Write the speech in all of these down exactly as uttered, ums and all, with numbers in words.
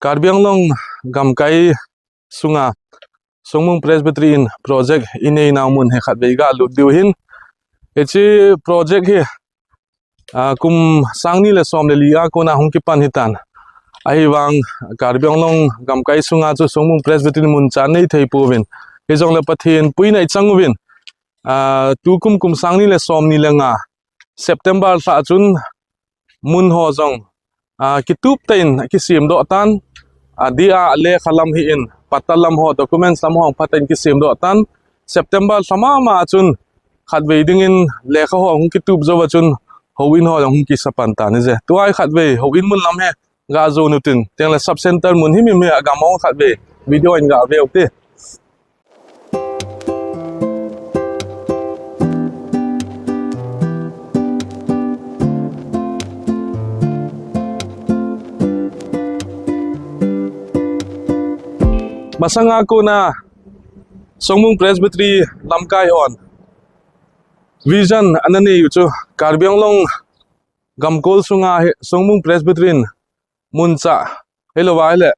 Karbi Anglong gamkai sunga Songmung Presbytery in project inei nau mun hi khatvei galut diu hin. Hiche project hi, ah, kum sang ni le som le li a kona hung kipan hitan. Ahivang Karbi Anglong gamkai sunga chu Songmung Presbytery in muncha nei thei pouvin. Hijongle Pathen puina i chang uvin. Ah, tukum kum sang ni le som ni le nga September lha chun mun ho jong, ah, kitup tah in kisem doh tan, ah, dia lekha lam hi in, patta lam ho, documents lam ho phat in kisem doh tan, September lha mama chun khatvei dingin lekha ho hung kitup jou a chun houin ho jong hung kisa pan tan hije. Tua hi khatvei houin mun lam hi ga jon utin, tengle sub center mun himhim hi agam hong khatvei video in ga ve u te. Masanga kona Songmung Presbytery lamkai hon vision ana nei u chu Karbi Anglong gamkol sunga hi Songmung Presbytery in muncha, hilou va hile,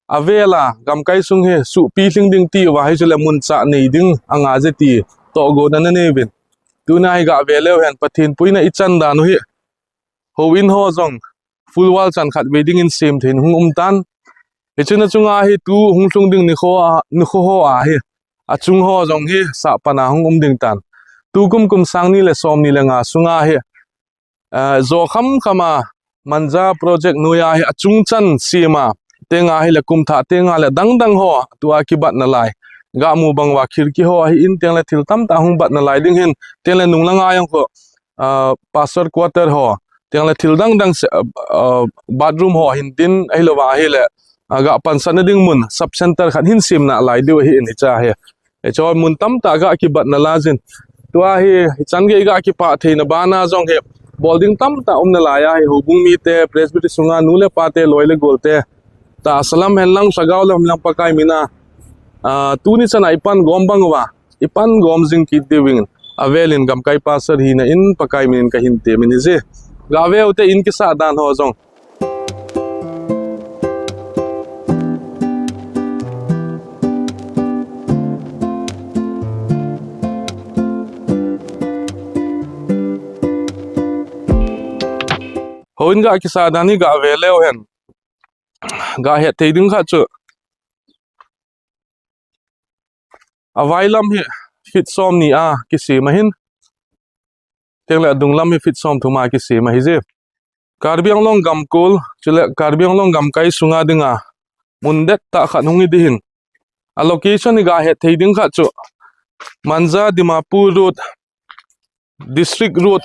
avel a gamkai sung hi suhpi lhing ding ti uva hi chule muncha nei ding anga je ti tohgon ana nei uvin. Tuna hi ga ve leu hen Pathen puina i chan dan u hi houin ho jong full wall chan khatvei dingin sem thei in hung um tan. Hiche na chunga hi tu hung lhung ding nikho a, nikho ho a hi achung ho jong hi sah pan a hung um ding tan. Tukum kum sang ni le som ni le nga sunga hi, eh, jo kham kham a Manja project noiya hi achung chan sem a, tenga hile kum thah tenga le dang dang ho tua kibat nalai. Ga mu bang uva khirki ho ahin, tengle thil tamtah hung bat nalai ding hin, tengle nung langa jong khu, ah, pastor quarter ho, tengle thil dang dang se, ah, ah, bathroom ho hin tin, ahilou va hile, ah, ga pansatna ding mun, sub center khat hin sem nalai diu ahin hiche hi. Hiche mun tamtah ga kibat nalai jin. Tua hi, hichan gei ga kipah theina bana jong hi, bol ding tamtah um nalai ahi, houbung mite, Presbytery sunga nu le pa te, loi le gol te, tahsa lam hen lang, lhagao lam hen lang Pakai mina, ah, tuni chan a i pan gom bang uva, i pan gom jing kit diuvin, avel in gamkai pastor hina in Pakai min in kahin temin hije. Ga ve u te in kisah dan ho jong. Houin ga kisa dan hi ga ve leu hen. Ga het thei ding khat chu, avai lam hi feet som ni a kisem ahin, tengle adung lam hi feet som thum a kisem ahije. Karbi Anglong gamkol, chule Karbi Anglong gamkai sunga dinga mun det tah khat hung hi ding ahin. A location hi ga het thei ding khat chu, Manja Dimapur Road, District Road,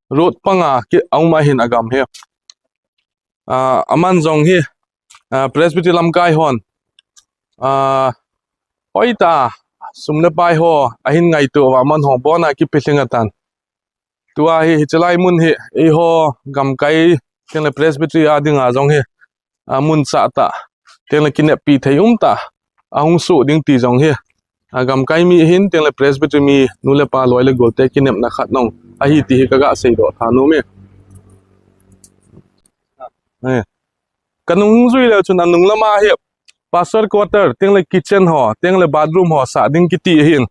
road panga ki aum ahin agam hi. Ah, aman jong hi, ah, Presbytery lamkai hon, ah, hoitah a sum le pai ho ahin ngaito uva, aman ho bon a kipe lhing atan. Tua hi, hiche lai mun hi, eiho gamkai, tengle Presbytery a dinga jong hi, ah, mun chah tah, tengle kineppi thei um tah ahung soh ding ti jong hi, ah, gamkai mi hin, tengle Presbytery mi, nu le pa, loi le gol te kinepna khat jong ahi ti hi ka ga seidoh tha nom e. Eh. Ka nung jui leu chun anung lama hi pastor quarter, tengle kitchen ho, tengle bathroom ho sah ding kiti ahin.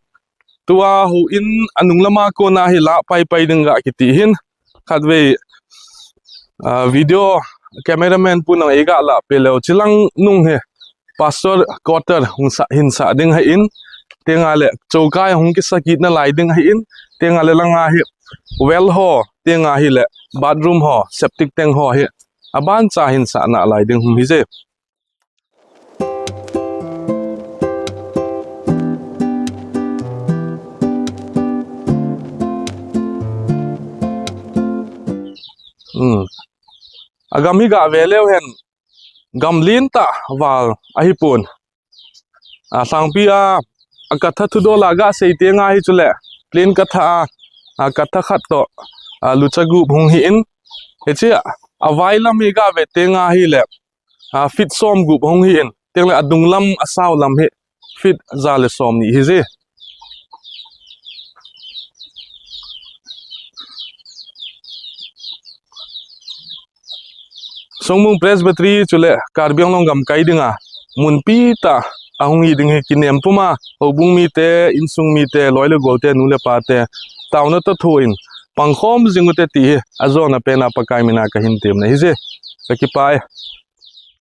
Tua houin anung lama kona hi lah pai pai ding ga kiti ahin. Khatvei, ah, video cameraman pu nang ei ga lah pe leu, chilang nung hi pastor quarter hung sah, hin sah ding ahin. Tengle choukai hung kisa kit nalai ding ahin. Tengle langa hi well ho, tengle hile bathroom ho, septic tank ho hi aban cha hin sah nalai ding hung hije. Hmm. Agam hi ga ve leu hen, gam lentah val ahipon. A, lhangpi a, a katha thudol a ga sei tengle hi chule, plain katha a, a katha khat toh, a, lucha gup hung hi in. Hiche a, avai lam hi ga ve tengle hile, a, feet som gup hung hi in. Tengle adung lam, asao lam hi feet ja le som ni hije. Songbung Presbytery chule Karbi Anglong gamkai dinga munpi tah a hung hi ding hi kinem puma, houbung mite, insung mite, loi le golte, nu le pate, taona toh thoin pangkhom jing ute ti hi ajona pena Pakai mina kahin temna ahi. Kakipah e.